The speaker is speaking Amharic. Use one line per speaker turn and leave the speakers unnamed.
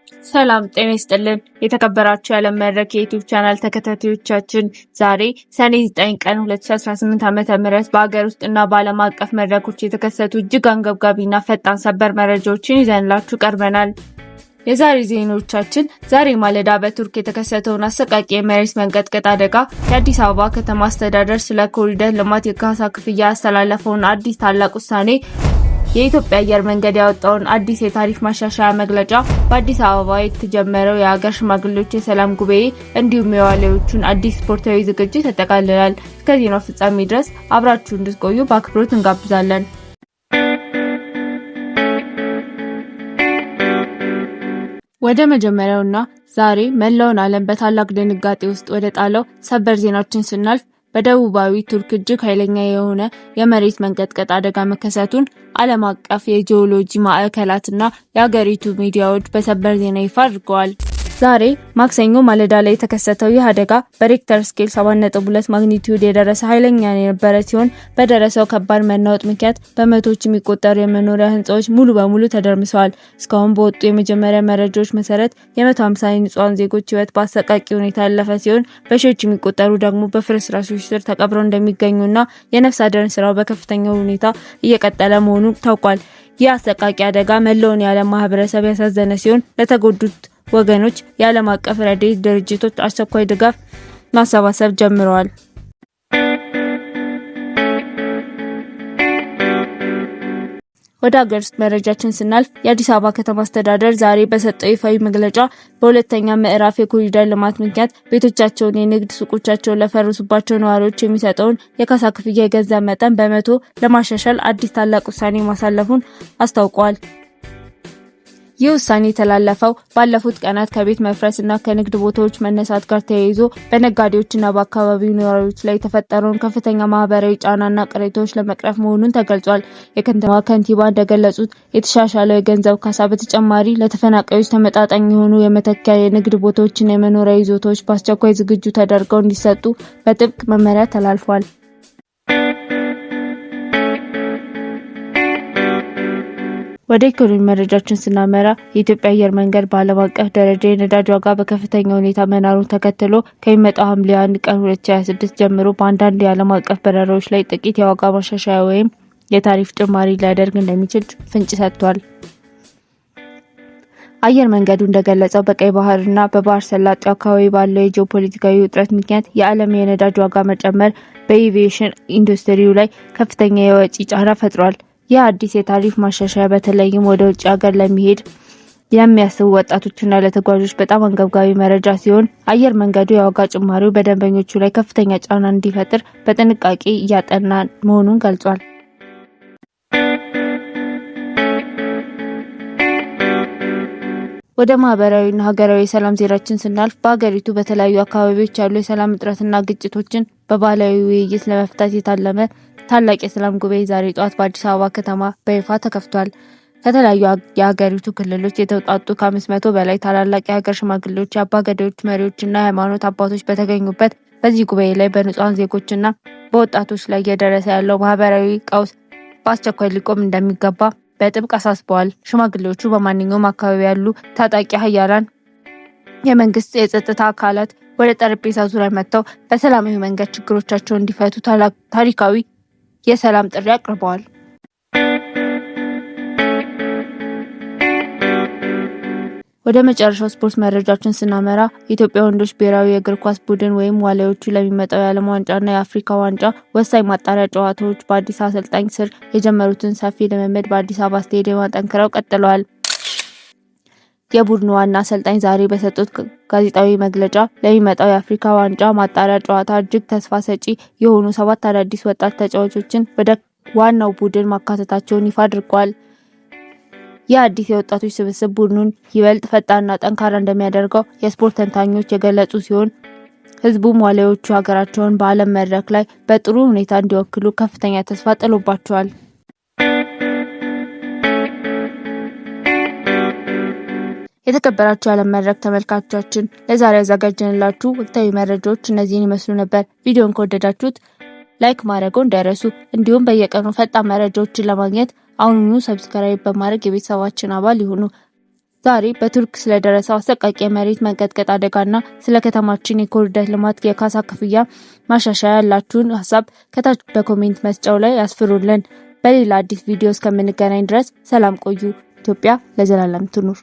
ሰላም ጤና ይስጥልን። የተከበራችሁ የዓለም መድረክ የዩቲዩብ ቻናል ተከታታዮቻችን፣ ዛሬ ሰኔ 9 ቀን 2018 ዓ.ም በሀገር ውስጥና በዓለም አቀፍ መድረኮች የተከሰቱ እጅግ አንገብጋቢና ፈጣን ሰበር መረጃዎችን ይዘንላችሁ ቀርበናል። የዛሬ ዜናዎቻችን ዛሬ ማለዳ በቱርክ የተከሰተውን አሰቃቂ የመሬት መንቀጥቀጥ አደጋ፣ የአዲስ አበባ ከተማ አስተዳደር ስለ ኮሪደር ልማት የካሳ ክፍያ ያስተላለፈውን አዲስ ታላቅ ውሳኔ፣ የኢትዮጵያ አየር መንገድ ያወጣውን አዲስ የታሪፍ ማሻሻያ መግለጫ፣ በአዲስ አበባ የተጀመረው የሀገር ሽማግሌዎች የሰላም ጉባኤ እንዲሁም የዋሊያዎቹን አዲስ ስፖርታዊ ዝግጅት ያጠቃልላል። እስከ ዜናው ፍጻሜ ድረስ አብራችሁ እንድትቆዩ በአክብሮት እንጋብዛለን። ወደ መጀመሪያውና ዛሬ መላውን ዓለም በታላቅ ድንጋጤ ውስጥ ወደ ጣለው ሰበር ዜናችን ስናልፍ፣ በደቡባዊ ቱርክ እጅግ ኃይለኛ የሆነ የመሬት መንቀጥቀጥ አደጋ መከሰቱን ዓለም አቀፍ የጂኦሎጂ ማዕከላትና የአገሪቱ ሚዲያዎች በሰበር ዜና ይፋ አድርገዋል። ዛሬ ማክሰኞ ማለዳ ላይ የተከሰተው ይህ አደጋ በሬክተር ስኬል 7.2 ማግኒቲዩድ የደረሰ ኃይለኛ የነበረ ሲሆን፣ በደረሰው ከባድ መናወጥ ምክንያት በመቶዎች የሚቆጠሩ የመኖሪያ ህንፃዎች ሙሉ በሙሉ ተደርምሰዋል። እስካሁን በወጡ የመጀመሪያ መረጃዎች መሰረት የ150 ንጹሃን ዜጎች ህይወት በአሰቃቂ ሁኔታ ያለፈ ሲሆን፣ በሺዎች የሚቆጠሩ ደግሞ በፍርስራሾች ስር ተቀብረው እንደሚገኙና የነፍስ አድን ስራው በከፍተኛ ሁኔታ እየቀጠለ መሆኑ ታውቋል። ይህ አሰቃቂ አደጋ መላውን የዓለም ማህበረሰብ ያሳዘነ ሲሆን፣ ለተጎዱት ወገኖች የዓለም አቀፍ ረድኤት ድርጅቶች አስቸኳይ ድጋፍ ማሰባሰብ ጀምረዋል። ወደ ሀገር ውስጥ መረጃችን ስናልፍ፣ የአዲስ አበባ ከተማ አስተዳደር ዛሬ በሰጠው ይፋዊ መግለጫ በሁለተኛ ምዕራፍ የኮሪደር ልማት ምክንያት ቤቶቻቸውን፣ የንግድ ሱቆቻቸውን ለፈረሱባቸው ነዋሪዎች የሚሰጠውን የካሳ ክፍያ የገንዘብ መጠን በ100 ለማሻሻል አዲስ ታላቅ ውሳኔ ማሳለፉን አስታውቋል። ይህ ውሳኔ የተላለፈው ባለፉት ቀናት ከቤት መፍረስ እና ከንግድ ቦታዎች መነሳት ጋር ተያይዞ በነጋዴዎችና በአካባቢው ነዋሪዎች ላይ የተፈጠረውን ከፍተኛ ማህበራዊ ጫናና ቅሬታዎች ለመቅረፍ መሆኑን ተገልጿል። የከተማዋ ከንቲባ እንደገለጹት፣ የተሻሻለው የገንዘብ ካሳ በተጨማሪ ለተፈናቃዮች ተመጣጣኝ የሆኑ የመተኪያ የንግድ ቦታዎችና የመኖሪያ ይዞታዎች በአስቸኳይ ዝግጁ ተደርገው እንዲሰጡ በጥብቅ መመሪያ ተላልፏል። ወደ ኢኮኖሚ መረጃችን ስናመራ፣ የኢትዮጵያ አየር መንገድ በዓለም አቀፍ ደረጃ የነዳጅ ዋጋ በከፍተኛ ሁኔታ መናሩን ተከትሎ ከሚመጣው ሐምሌ 1 ቀን 2026 ጀምሮ በአንዳንድ የዓለም አቀፍ በረራዎች ላይ ጥቂት የዋጋ ማሻሻያ ወይም የታሪፍ ጭማሪ ሊያደርግ እንደሚችል ፍንጭ ሰጥቷል። አየር መንገዱ እንደገለጸው፣ በቀይ ባህርና በባህረ ሰላጤው አካባቢ ባለው የጂኦፖለቲካዊ ውጥረት ምክንያት የዓለም የነዳጅ ዋጋ መጨመር በኤቪዬሽን ኢንዱስትሪው ላይ ከፍተኛ የወጪ ጫና ፈጥሯል። ይህ አዲስ የታሪፍ ማሻሻያ በተለይም ወደ ውጭ ሀገር ለመሄድ የሚያስቡ ወጣቶችና ለተጓዦች በጣም አንገብጋቢ መረጃ ሲሆን፣ አየር መንገዱ የዋጋ ጭማሪው በደንበኞቹ ላይ ከፍተኛ ጫና እንዳይፈጥር በጥንቃቄ እያጠና መሆኑን ገልጿል። ወደ ማህበራዊና ሀገራዊ የሰላም ዜናችን ስናልፍ፣ በሀገሪቱ በተለያዩ አካባቢዎች ያሉ የሰላም እጥረትና ግጭቶችን በባህላዊ ውይይት ለመፍታት የታለመ ታላቅ የሰላም ጉባኤ ዛሬ ጠዋት በአዲስ አበባ ከተማ በይፋ ተከፍቷል። ከተለያዩ የሀገሪቱ ክልሎች የተውጣጡ ከ500 በላይ ታላላቅ የሀገር ሽማግሌዎች፣ የአባገዳዎች መሪዎችና የሃይማኖት አባቶች በተገኙበት በዚህ ጉባኤ ላይ በንጹሐን ዜጎችና በወጣቶች ላይ እየደረሰ ያለው ማህበራዊ ቀውስ በአስቸኳይ ሊቆም እንደሚገባ በጥብቅ አሳስበዋል። ሽማግሌዎቹ በማንኛውም አካባቢ ያሉ ታጣቂ ኃይላትና የመንግስት የጸጥታ አካላት ወደ ጠረጴዛ ዙሪያ መጥተው በሰላማዊ መንገድ ችግሮቻቸውን እንዲፈቱ ታሪካዊ የሰላም ጥሪ አቅርበዋል። ወደ መጨረሻው ስፖርት መረጃችን ስናመራ፣ የኢትዮጵያ ወንዶች ብሔራዊ የእግር ኳስ ቡድን ወይም ዋሊያዎቹ ለሚመጣው የዓለም ዋንጫና የአፍሪካ ዋንጫ ወሳኝ ማጣሪያ ጨዋታዎች በአዲስ አሰልጣኝ ስር የጀመሩትን ሰፊ ልምምድ በአዲስ አበባ ስቴዲየም አጠንክረው ቀጥለዋል። የቡድኑ ዋና አሰልጣኝ ዛሬ በሰጡት ጋዜጣዊ መግለጫ ለሚመጣው የአፍሪካ ዋንጫ ማጣሪያ ጨዋታ እጅግ ተስፋ ሰጪ የሆኑ ሰባት አዳዲስ ወጣት ተጫዋቾችን ወደ ዋናው ቡድን ማካተታቸውን ይፋ አድርገዋል። ይህ አዲስ የወጣቶች ስብስብ ቡድኑን ይበልጥ ፈጣንና ጠንካራ እንደሚያደርገው የስፖርት ተንታኞች የገለጹ ሲሆን፣ ህዝቡም ዋሊያዎቹ ሀገራቸውን በዓለም መድረክ ላይ በጥሩ ሁኔታ እንዲወክሉ ከፍተኛ ተስፋ ጥሎባቸዋል። የተከበራችሁ የዓለም መድረክ ተመልካቾቻችን፣ ለዛሬ ያዘጋጀንላችሁ ወቅታዊ መረጃዎች እነዚህን ይመስሉ ነበር። ቪዲዮን ከወደዳችሁት like ማድረግዎን እንዳይረሱ፣ እንዲሁም በየቀኑ ፈጣን መረጃዎችን ለማግኘት አሁኑኑ subscribe በማድረግ የቤተሰባችን አባል ይሁኑ። ዛሬ በቱርክ ስለደረሰው አሰቃቂ የመሬት መንቀጥቀጥ አደጋና ስለ ከተማችን የኮሪደር ልማት የካሳ ክፍያ ማሻሻያ ያላችሁን ሀሳብ ከታች በ comment መስጫው ላይ ያስፍሩልን። በሌላ አዲስ ቪዲዮ እስከምንገናኝ ድረስ ሰላም ቆዩ። ኢትዮጵያ ለዘላለም ትኑር።